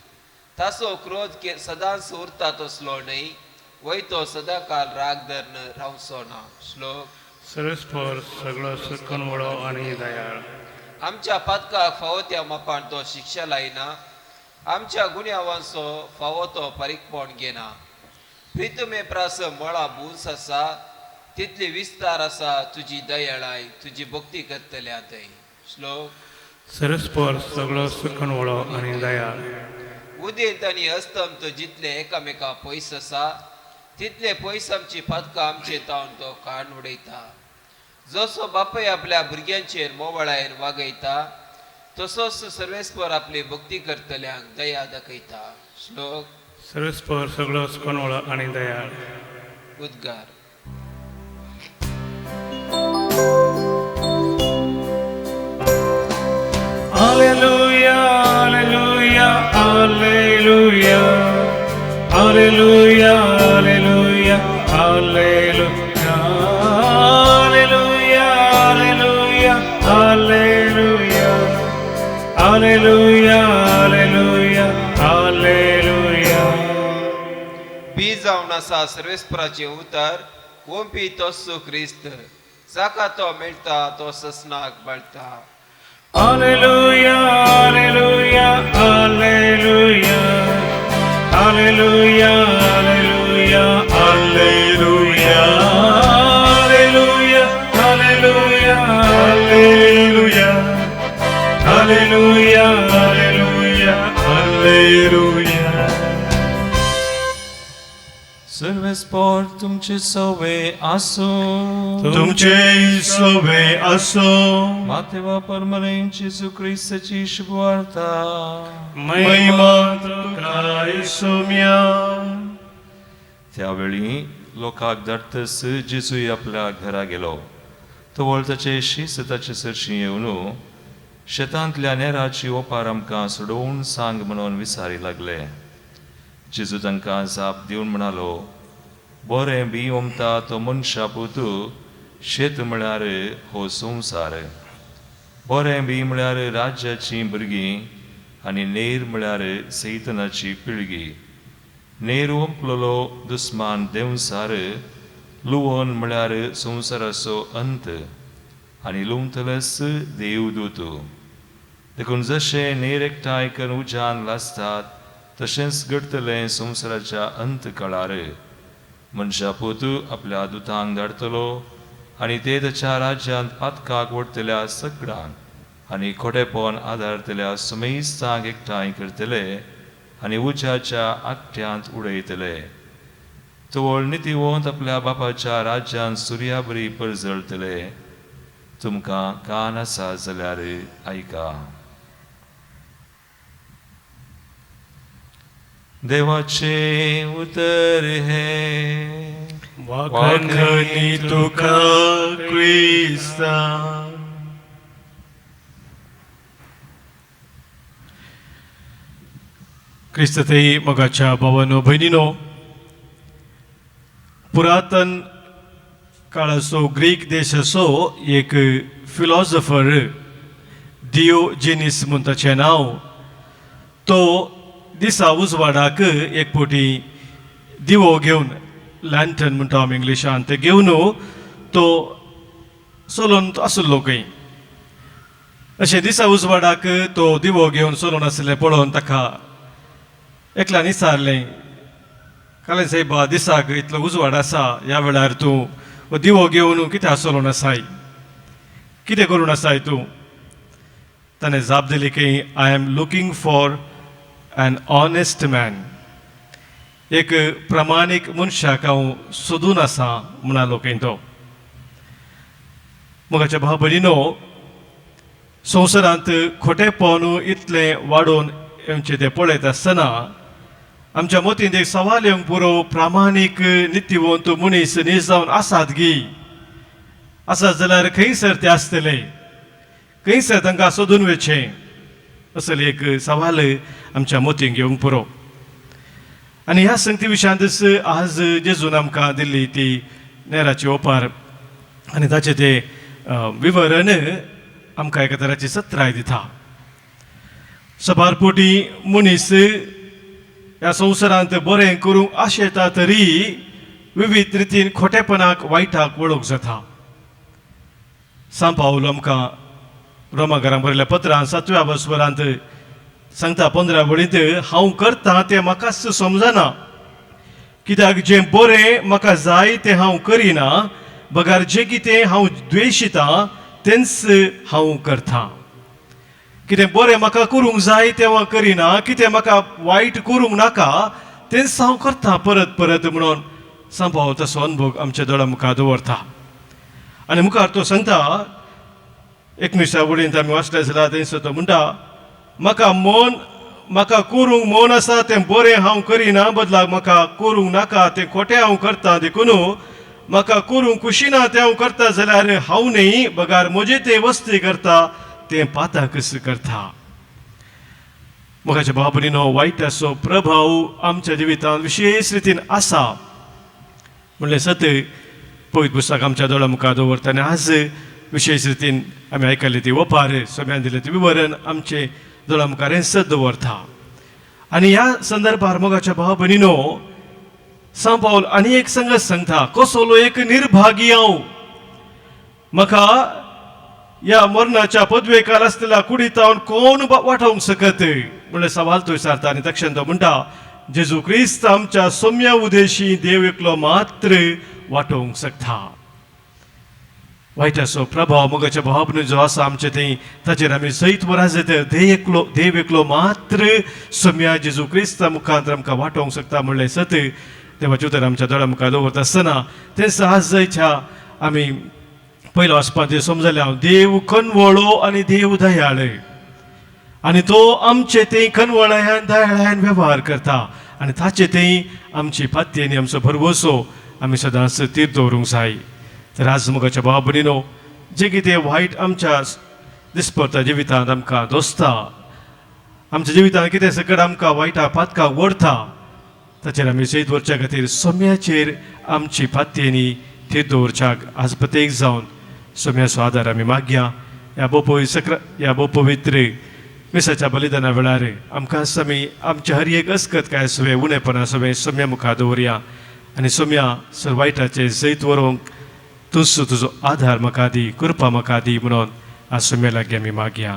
G: ताचो क्रोध सदांच उरता तसलो न्हय, वय तो सदांकाल राग धरून रावचो ना. श्लोक.
B: सर्वेस्पर सगळो स्कनवाळो आनी दयाळ.
G: आमच्या पातकाक फावो त्या मापान तो शिक्षा लायना, आमच्या गुन्यांवांचो फावो तो पारीकपण घेना. प्रितमे प्रास मळा भूंस आसा, तितली विस्तार आसा तुजी दयाळाय, तुजी भक्ती करतल्या थंय. श्लोक.
B: सर्वेस्पर सगळो स्कनवाळो आनी दयाळ.
G: उदेंत आनी अस्तंत जितले एकामेका पयस आसा तितले पयस आमची पातकां आमचे तावन तो काण उडयता. जसो बापूय आपल्या भुरग्यांचेर मोवाळायेन वागयता तसोच सर्वेस्पर आपली भक्ती करतल्यांक दया दाखयता. श्लोक.
B: सर्वेस्पर सगळो स्कनवाळो आनी दयाळ.
G: उद्गार.
B: Alleluia, alleluia, alleluia, alleluia, alleluia, alleluia, alleluia, alleluia, alleluia, alleluia, alleluia, alleluia.
G: बी जावन आसा सर्वेस्पराचें उतर, ओंपी तोसो क्रिस्त, जाका तो मेळटा तो ससनाक बाळटा.
B: Alleluia, alleluia, alleluia, alleluia, alleluia, alleluia, alleluia, alleluia, alleluia, alleluia, alleluia, alleluia.
H: सर्वेस्पोर तुमचे सवे आसूं.
C: तुमचे सोबे आसो.
H: मातेवा परमरेन जेजू क्रिस्ताची शुभवार्ता.
C: महिमा तुका येसुम्या.
H: त्यावेळी लोकांक धाडतस जेजूय आपल्या घरा गेलो. तवळ ताचे शिस्त ताचे सरशी येवन शेतांतल्या नेराची ओपार आमकां सोडोवन सांग म्हणून विचारी लागले. जेजू तांकां जाप दिवन म्हणालो, बरें बी ओमता तो मनशा पूत, शेत म्हळ्यार हो संवसार, बरें बी म्हळ्यार राज्याचीं भुरगीं आनी नेर म्हळ्यार सैतनाची पिळगी. नेर ओंपलोलो दुस्मान देंवसार, लुवोन म्हळ्यार संवसाराचो अंत आनी लुंवतलेच देवदूत. देखून जशें नेर एकठांय करून उज्यान लासतात तशेंच घडटलें संवसाराच्या अंत काळार. मनशा पूत आपल्या दुतांक धाडटलो आनी ते ताच्या राज्यांत पातकाक वडटल्या सगळ्यांक आनी खोटेपण आदारतल्या सुमेस्तांक एकठांय करतले आनी उज्याच्या आकट्यांत उडयतले. तवळ नितीवंत आपल्या बापाच्या राज्यांत सुर्या बरी परजळटले. तुमकां कान आसा जाल्यार आयका. देवाचे उतर हे.
C: वाखणी तुका क्रिस्ता.
A: क्रिस्तथंय मोगाच्या भावानो भयणीनो, पुरातन काळाचो ग्रीक देशाचो एक फिलॉसॉफर डिओजेनिस म्हूण ताचें नांव, तो दिसा उजवाडाक एक फावटी दिवो घेवन, लॅन्टर्न म्हणटा आमी इंग्लिशान, तें घेवन तो चलोन आशिल्लो खंय. अशें दिसा उजवाडाक तो दिवो घेवन चलोन आशिल्लें पळोवन ताका एकल्यान विचारलें, कालें सायबा, दिसाक इतलो उजवाड आसा, ह्या वेळार तूं हो दिवो घेवन कित्याक चलोन आसाय, कितें करून आसाय तूं? ताणें जाप दिली की I am looking for an honest man, एक प्रमाणीक मनशाक हांव सोदून आसा म्हणालो खंय तो. मोगाच्या भाव भयणीनो, संवसारांत खोटेपण इतलें वाडोवन येवचें तें पळयत आसतना आमच्या मतींत एक सवाल येवंक पुरो, प्रामाणीक नितीवंत मनीस नीज जावन आसात गी? आसात जाल्यार खंयसर ते आसतले, खंयसर तांकां सोदून वचचें, असले एक सवाल आमच्या मतींत घेवंक पुरो. आनी ह्या संगती विशयांतच आज जेजून आमकां दिल्ली ती नेराची ओपार आनी ताचें तें विवरण आमकां एका तराची सत्राय दिता. सबार पोटी मनीस ह्या संवसारांत बरें करूंक आशेता तरी विवीध रितीन खोटेपणाक वायटाक वळख जाता. सांव पावल आमकां रोमाघरां बरयल्ल्या पत्रान 7व्या वसवरांत सांगता 15 वळींत, हांव करता तें म्हाकाच समजना, कित्याक जें बरें म्हाका जाय तें हांव करिना, बगर जें कितें हांव द्वेशितां तेंच हांव करता. कितें बरें म्हाका करूंक जाय तें हांव करिना, कितें म्हाका वायट करूंक नाका तेंच हांव करता परत परत म्हणून सांव पावल तसो अनुभव आमच्या दोळ्या मुखार दवरता. आनी मुखार तो सांगता 19व्या वळींत आमी वाचले जाल्यार थंयसर तो म्हणटा, म्हाका मन म्हाका करूंक मन आसा तें बरें हांव करिना, बदलाक म्हाका करूंक नाका तें खोटें हांव करता, देखून म्हाका करूंक खुशी ना तें हांव करता जाल्यार हांव न्ही बगार म्हजें तें वस्ती करता तें पाताकच करता. मोगाच्या भाव भयणीनो, वायटाचो प्रभाव आमच्या जिवितांत विशेश रितीन आसा म्हणलें सत पवित्र पुस्तक आमच्या दोळ्या मुखार दवरता. आनी आज विशेश रितीन आमी आयकल्ली ती ओपार, सोम्यान दिलें तें विवरण आमचे दोळ्या मुखार हें सत दवरता. आनी ह्या संदर्भार मोगाच्या भाव भयणीनो, सांव पावल आनी एक संगत सांगता, कसलो एक निर्भागी हांव, म्हाका ह्या मरणाच्या पदवेकार आसलेल्या कुडीतावन कोण वाटोवंक शकत म्हणलें सवाल तो विचारता. आनी तक्षण तो म्हणटा, जेजू क्रिस्त आमच्या सोम्या उदेशी देव एकलो मात्र वाटोवंक शकता. वायटाचो प्रभाव मोगाच्या भाव जो आसा आमचे थंय ताचेर आमी सयत वराज देव एकलो, देव एकलो मात्र सोम्या जेजू क्रिस्ता मुखांत आमकां वाटोवंक शकता म्हणलें सत देवाचें उतर आमच्या दोळ्या मुखार दवरता आसतना तें आज जायच्या आमी पयलो वाचपांत समजलें हांव देव कनवळो आनी देव दयाळ आनी तो आमचे ते कनवळ्यान दयाळ्यान वेव्हार करता आनी ताचे ते आमची पाती आनी आमचो भरवसो आमी सदांच तीर दवरूंक जाय. तर आज मोगाच्या भाव भयणीनो जें कितें वायट आमच्या दिसपडटा जिवितांत आमकां दोसता आमच्या जिवितांत कितें सकट आमकां वायटा पातकाक व्हरता ताचेर आमी जैत दवरच्या खातीर सोम्याचेर आमची पाती आनी तीर दवरच्याक आज प्रत्येक जावन सोम्याचो आदार आमी मागया. ह्या ह्या भोव पवित्र मिसाच्या बलिदाना वेळार आमकां आमी आमच्या हर एक अस्कत काय सगळें उणेपणा सगळें सोम्या मुखार दवरया आनी सोम्या सर वायटाचें जैत व्हरूंक तूंच तुजो आधार म्हाका दी, कृपा म्हाका दी म्हणून आज सोम्या लागीं आमी मागया.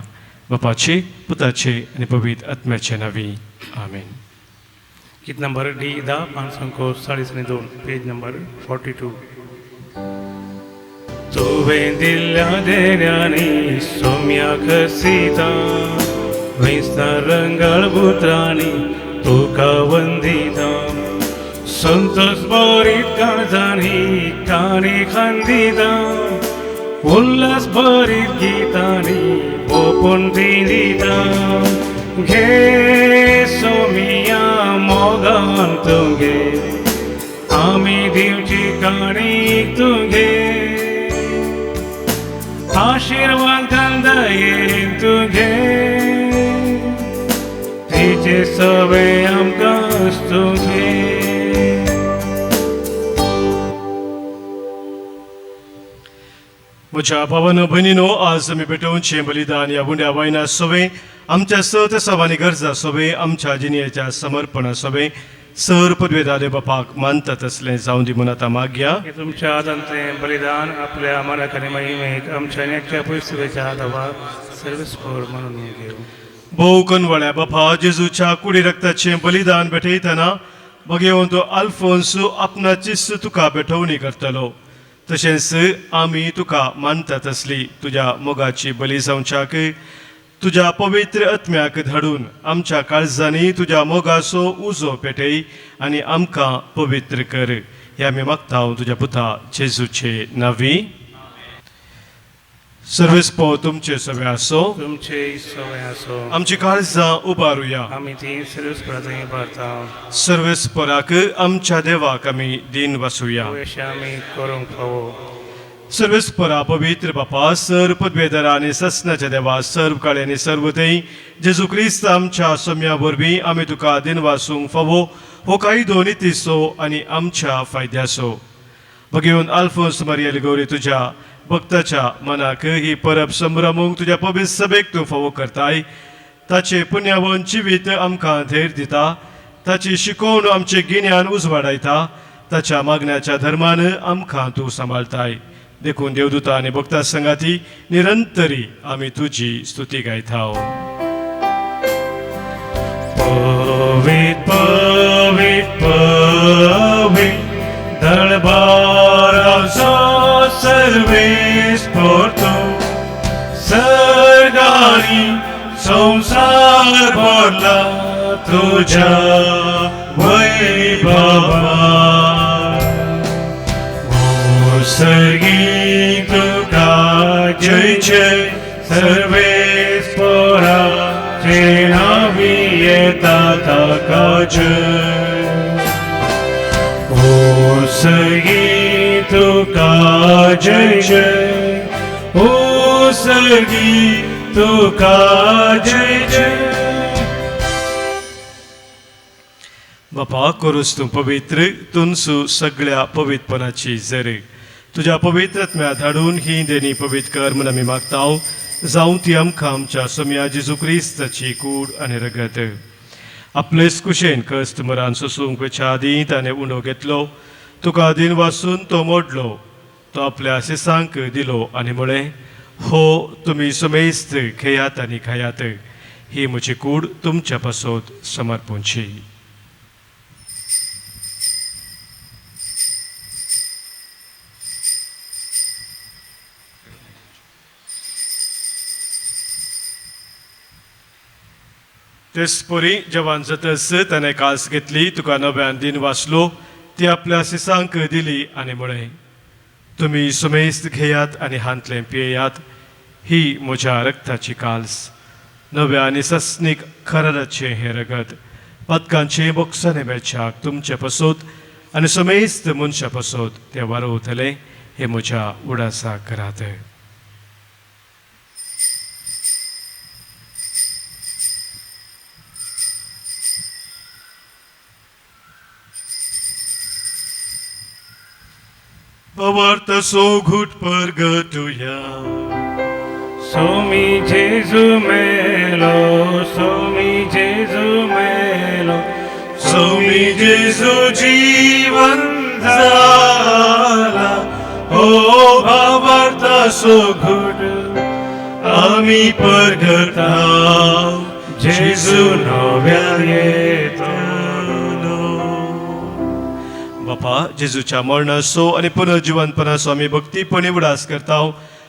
A: बापाचे, पुताचे आनी पवित्र आत्म्याचे नांवी आमेन.
B: गीत नंबर डी 10 542, पेज नंबर 42. तुवें दिल्ल्या देण्यांनी सोम्याक सीता वेसना रंगाळ बुत्रांनी तुका वंदिता संतोष भरीत काळजांनी काणी खांदिता उल्हास भरीत गितांनी ओपून दिता घे सोमिया मोगान तुगे आमी दिवची काणी तुगे आशीर्वाद घाल तुगे तिचे सवे आमकां तुगे.
A: म्हज्या भावानो भयणीनो आज आमी पेटोवचें बलिदान ह्या उंड्या वायना सोवे आमच्या सत सवानी गरजा सोवे आमच्या जिणेच्या समर्पणा सोवे सर पदवेदार बापाक मानता तसलें जावं दी म्हूण आतां मागया.
B: हे तुमच्या हातांतलें बलिदान आपल्या मनाक आनी महिमेक आमच्या नेकच्या पयसुवेच्या हातावा सर्वेस्पर म्हणून घेवं.
A: भोव कनवळ्या बापा जेजूच्या कुडी रक्ताचें बलिदान भेटयतना भगेवन तो आल्फोन्स आपणाचीच तुका भेटवणी करतलो तशेंच आमी तुका मानता तसली तुज्या मोगाची बली जावच्याक तुज्या पवित्र आत्म्याक धाडून आमच्या काळजांनी तुज्या मोगाचो उजो पेटय आनी आमकां पवित्र कर. हे आमी मागता तुज्या पुता जेजूचे नांवी. सर्वेस्पर तुमचे सगळे आसो
B: तुमचे सवय आसो.
A: आमची काळजां उबारुया.
B: आमी ती सर्वेस्परा थंय उबारता.
A: सर्वेस्पराक आमच्या देवाक आमी दीन वासुया.
B: अशें आमी करूंक फावो.
A: सर्वेस्परा पवित्र बापा सर पदवेदरा आनी ससनाच्या देवा सर्व काळे आनी सर्व थंय जेजू क्रिस्त आमच्या सोम्या वरवीं आमी तुका दीन वासूंक फावो हो कायदो नितीचो आनी आमच्या फायद्याचो. भगेवन आल्फोन्स मारिया लिगोरी तुज्या भक्ताच्या मनाक ही परब संभ्रमूंक तुज्या पवित्र सभेक तूं फावो करताय ताचे पुण्यावन जिवीत आमकां धैर्य दिता ताची शिकोवन आमचें गिन्यान उजवाडायता ताच्या मागण्याच्या धर्मान आमकां तूं सांबाळताय. देखून देवदूता आनी भक्ता संगाती निरंतरी आमी तुजी स्तुती गायता.
C: पवित पवित पवित दरबाराचो सर्वेस्पर तूं सर्गानी संवसार भरला तुज्या वैभवान. सर्गी तुका जय जय सर्वेस्परा नावी येता ताका जय. ओ सर्गी तुका जय जय ओ सर्गी तुका जय जय.
A: बापा करूस तूं पवित्र तुनसू सगळ्या पवित्रपणाची जर तुज्या पवित्र आत्म्या धाडून ही देणी पवित्र कर म्हूण आमी मागता. जावं ती आमकां आमच्या सोम्या जेजू क्रिस्ताची कूड आनी रगत. आपलेच कुशेन कश्ट मरान सोसूंक वयच्या आदीं ताणें उंडो घेतलो तुका दीन वासून तो मोडलो तो आपल्या शिसांक दिलो आनी म्हळें हो तुमी समेस्त घेयात आनी खायात ही म्हजी कूड तुमच्या पासत समर्पूंची. तेच परी जेवण जातच ताणें कास घेतली तुका नव्यान दिन वाचलो ती
C: ती आपल्या सिसांक दिली आनी म्हळें, तुमी सुमेस्त घेयात आनी हांतलें पियेयात, ही म्हज्या रक्ताची काल्स, नव्या आनी सस्नीक खराराचें हें रगत, पदकांचें बोक्साने बेच्याक तुमचे पसोत आनी सुमेस्त मनशा पसोत तें वारोवतलें, हें म्हज्या उडासाक करात. पवार्थ सो घूट परगटुया.
B: सोमी जेजू मेलो, सोमी जेजू मेलो,
C: सोमी जेजू जीवन जाला, हो भावार्थ सो घूट आमी परगटा,
B: जेजू नव्या येतो.
C: बापा, जेजूच्या मरणाचो आनी पुनर्जिवनपणाचो आमी भक्तीपणी उडास करता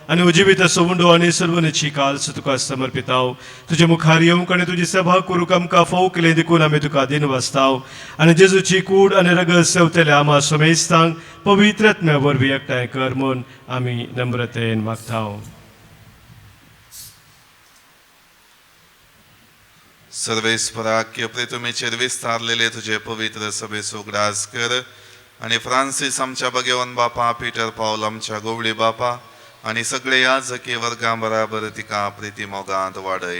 C: आनी उजिवीत सवंडो आनी सर्वनेची काल्स तुका समर्पिताव. तुजे मुखार येवंक आनी तुजी सभा करूंक आमकां फोव केलें देखून आमी तुका दिन वाचताव आनी जेजूची कूड आनी रगत सेवतल्या आमा समेस्तांक पवित्र आत्म्या वरवीं एकठांय कर म्हूण आमी नम्रतेन मागताव.
I: सर्वेस्पराक प्रितुमेचेर विस्तारलेले तुजे पवित्र सभेचो उगडास कर आनी फ्रांसीस आमच्या भगेवन बापा, पीटर पावल आमच्या गोवळी बापा आनी सगळे याजकी वर्गां बराबर तिका प्रिती मोगांत वाडय.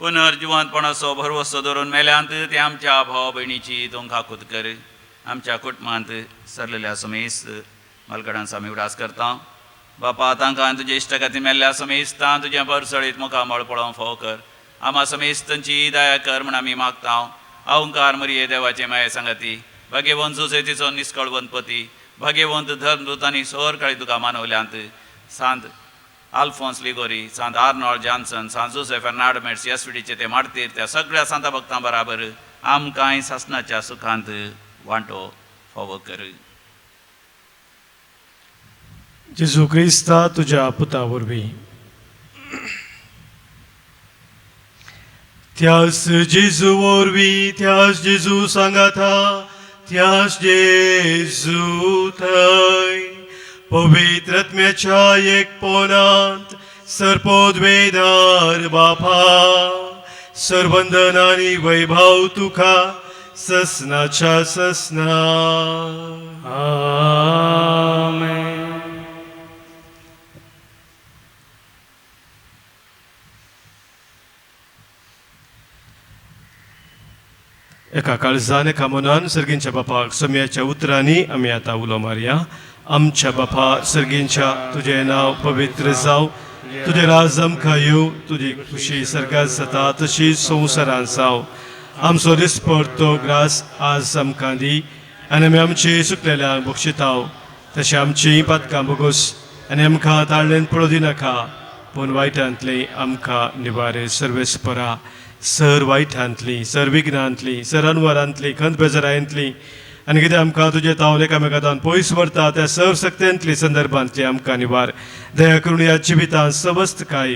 D: पुनर्जिवंतपणाचो भरवसो धरून मेल्यांत ते आमच्या भाव भयणीची तूं काकूत कर. आमच्या कुटुंबांत सरलेल्या समेस्त मालगडांचो आमी उडास करता. बापा, तांकां तुजे इश्ट खातीर मेल्ल्या समेस्तां तुजें परसळीत मुखामळ पळोवंक फावो कर. आमा समेस्तांची दया कर म्हूण आमी मागता. अहंकार मरिये देवाचे माये सांगाती, भाग्यवंत जुजेतीचो निस्कळवंतपती, भाग्यवंत धर्मदूत आनी सोर काळी तुका मानवल्यांत सांत आल्फोन्स लिगोरी, सांत आर्नॉल्ड जॉन्सन, सांत जोसेफ फेर्नांड मेट्स एसवीडीचे ते मार्तीर, त्या सगळ्या सांता भक्तां बराबर आमकांय सासणाच्या सुखांत वांटो फावो कर.
C: जेजू क्रिस्ता तुज्या पुता वरवीं. त्यास जेजू वरवीं, त्यास जेजू सांगाता, त्यास जेजू थंय पवित्र आत्म्याच्या एकपणांत सर्पोद्वेदार बापा, सर्वंदन आनी वैभव तुका ससनाच्या ससना.
B: आमेन.
C: एका काळजान एका मनान सर्गींच्या बापाक सम्याच्या उतरांनी आमी आतां उलो मारया. आमच्या बापा सर्गींच्या, तुजें नांव पवित्र जावं, तुजें राज आमकां येवं, तुजी खुशी सर्गात जाता तशी संवसारांत जावं. आमचो दिसपडतो ग्रास आज आमकां दी आनी आमी आमची सुकलेल्यांक बक्षिताव, तशें आमची पातकां बोगोस आनी आमकां ताळ्ळेन पळोवं दिनाका, पूण वायटांतली आमकां निवारे. सर्वेस्परा, सर वायटांतली, सर विघ्नांतली, सर अनवरांतली, खंत बेजारांतली आनी कितें आमकां तुजें तावल एकामेकांत पयस व्हरता त्या सर सक्त्यांतली संदर्भांतली आमकां निवार. दया करून ह्या जिवितांत सवस्तकाय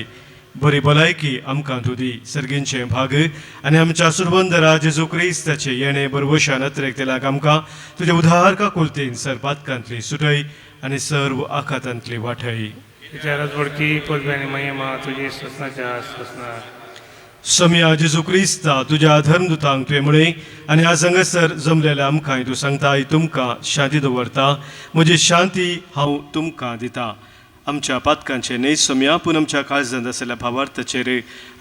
C: बरी भलायकी आमकां तूं दी. सर्गींचें भाग आनी आमच्या सुरबंदरा जेजू क्रिस्ताचें येणें बरवशान अत्रेक आमकां तुज्या उदार काकुलतीन सर पातकांतली सुटय आनी सर्व आखातांतली वाटय.
B: तुज्या राजवडकी पदवी आनी महिमा तुजी ससनाच्या ससना.
C: सम्या जेजू क्रिस्ता, तुज्या धर्मदूतांक तुवें म्हळें आनी आज हांगासर जमलेल्या आमकांय तूं सांगताय, तुमकां शांती दवरता, म्हजी शांती हांव तुमकां दिता. आमच्या पातकांचें न्हय सम्या, पूण आमच्या काळजांत आशिल्ल्या भावार्थाचेर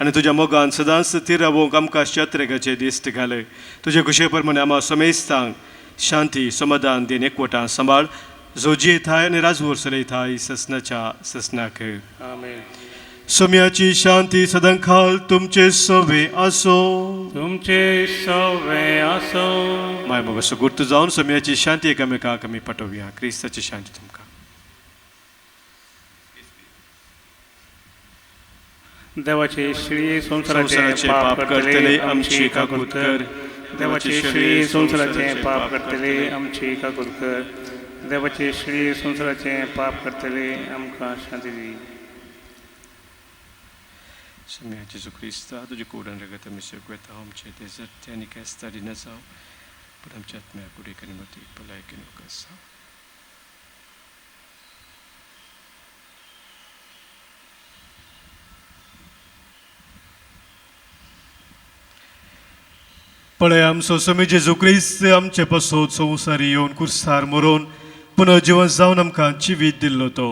C: आनी तुज्या मोगान सदांच थीर रावोवंक आमकां शत्रेगाचे दिश्ट घालय. तुजे खुशे प्रमाणे आमा समेस्तांक शांती समाधान दिन एकवटान सांबाळ, जो जियेताय आनी राजवोर चलयताय ससनाच्या ससनाक.
B: आमेन.
C: सम्याची शांती सदांकाल तुमचे सवे आसो.
B: तुमचे सवे आसो.
C: माय मोग असो गुर्त जावन सम्याची शांती एकामेकाक आमी पाठोवया. क्रिस्ताची शांती तुमकां.
B: देवाचे श्री
C: संवसाराचे
B: संवसाराचे
C: पाप करतले आमची काकूत कर.
B: देवाचे श्री संवसाराचे पाप करतले आमची काकूत कर. देवाचे श्री संवसाराचे पाप करतले आमकां शांती दी.
A: सोम्या जेजू क्रिस्ता तुजे कुडान रगत आमी स्वीकारता, आमचे देजर्ते आनी केस्तां दिना जावं, पूण आमच्या आत्म्या कुडीक आनी मतीक भलायकेन वखद जावं.
C: पळय आमचो स्वामी जेजू क्रिस्त आमचे पासत संवसारी येवन कुर्सार मरोवन पुनर्जिवन जावन आमकां जिवीत दिल्लो तो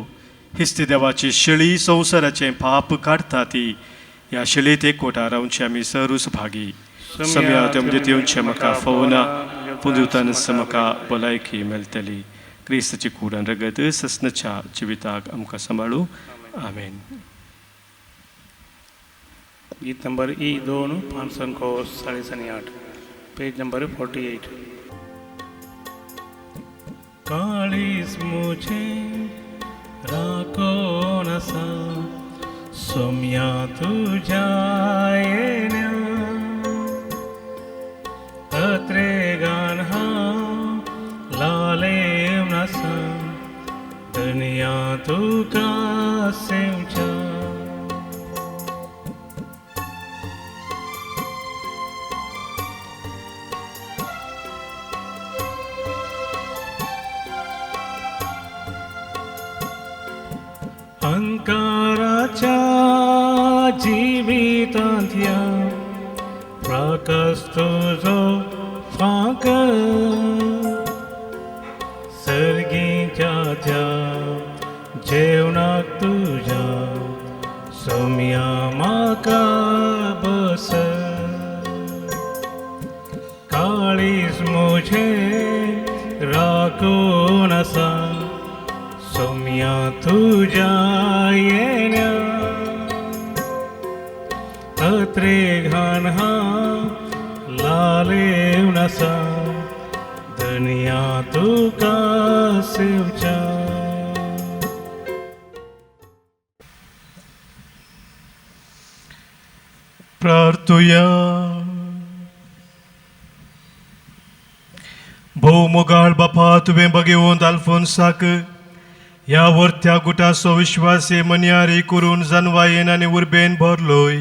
C: हिस्ती देवाची शेळी संवसाराचें पाप काडटा ती ह्या शेळीत एकवटा रावचे आमी सरूच भागी. सम्या तुमचे दिवचें म्हाका फोवना, पूण दिवतानच म्हाका भलायकी मेळटली. क्रिस्ताची कूड आनी रगत ससनाच्या जिविताक आमकां सांबाळू. आमेन.
B: गीत नंबर ई 2 548, पेज नंबर 48. काळीज मुझे राखून आसा सोम्या तुज्या येण्या, अत्रेगान हांव लालेवन आसा धनया तुका सेवच्या. अंकाराच्या जिवितांतल्या प्रकाश तुजो फांक, सर्गीच्या त्या जेवणाक तुज्या सोम्या म्हाका बस. काळीज मुझे राखून आसा सोम्या तुज्या येण्या, अत्रेघान हांव लालेवन आसा धनया तुका सेवच्या.
C: प्रार्थुया. भोव मोगाळ बापा, तुवें बगेवंत आल्फोन्साक ह्या वरत्या गुटाचो विश्वासे मन्यारी करून जनवायेन आनी उर्बेन भरलोय.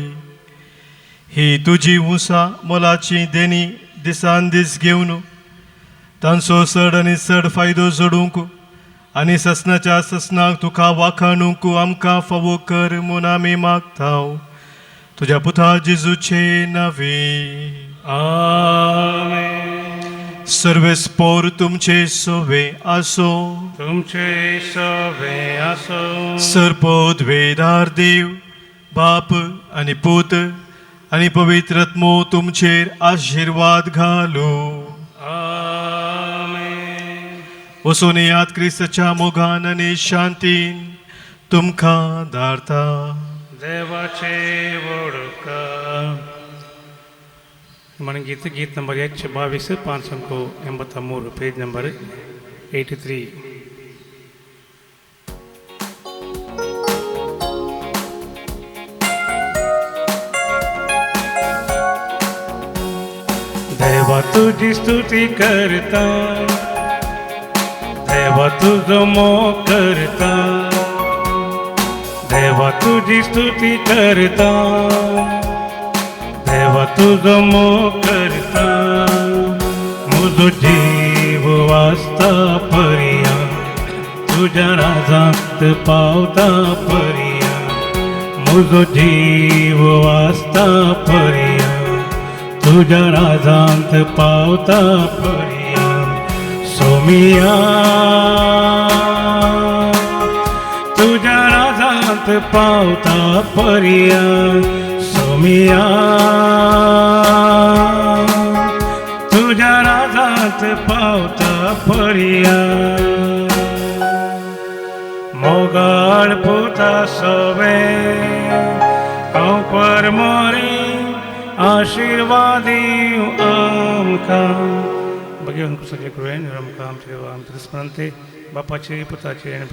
C: ही तुजी उंसा मोलाची देणी दिसान दीस घेवन तांचो चड आनी चड फायदो जोडूंक आनी ससनाच्या ससनाक तुका वाखाणूंक आमकां फावो कर म्हूण आमी मागता तुज्या पुता जेजूचे नांवे.
B: आमेन.
C: सर्वेस्पोर तुमचे सोवे आसो,
B: तुमचे सोवे आसो.
C: सर्पोद्वेदार देव बाप आनी पूत आनी पवित्र आत्मो तुमचेर आशिर्वाद घालू.
B: आमेन.
C: वचून याद क्रिस्ताच्या मोगान आनी शांतीन तुमकां धाडता.
B: देवाचे वडका. మన गीत गीत ನಂಬರ್ ಎಚ್ 22 583, ಪೇಜ್ ನಂಬರ್ 83. देवा तुझी स्तुती करता, देवा तुझो मोग करता, देवा तुझी स्तुती करता, देवा तुझो मोग करता. मुजो जीव वाचता परिया तुझ्या राजांत पावता परिया, मुजो जीव वाचता परिया तुझ्या राजांत पावता परिया. सोमिया तुझ्या राजांत पावता परिया, सोमिया तुझ्या राजांत पावता परिया. मोगाळ पुता सोवे हांव परमोरी आशीर्वादी आमकां. भगवान सगळे कृपेन आमकां आमचे देवा आमचे स्मरणते बापाचे पुताचे आनी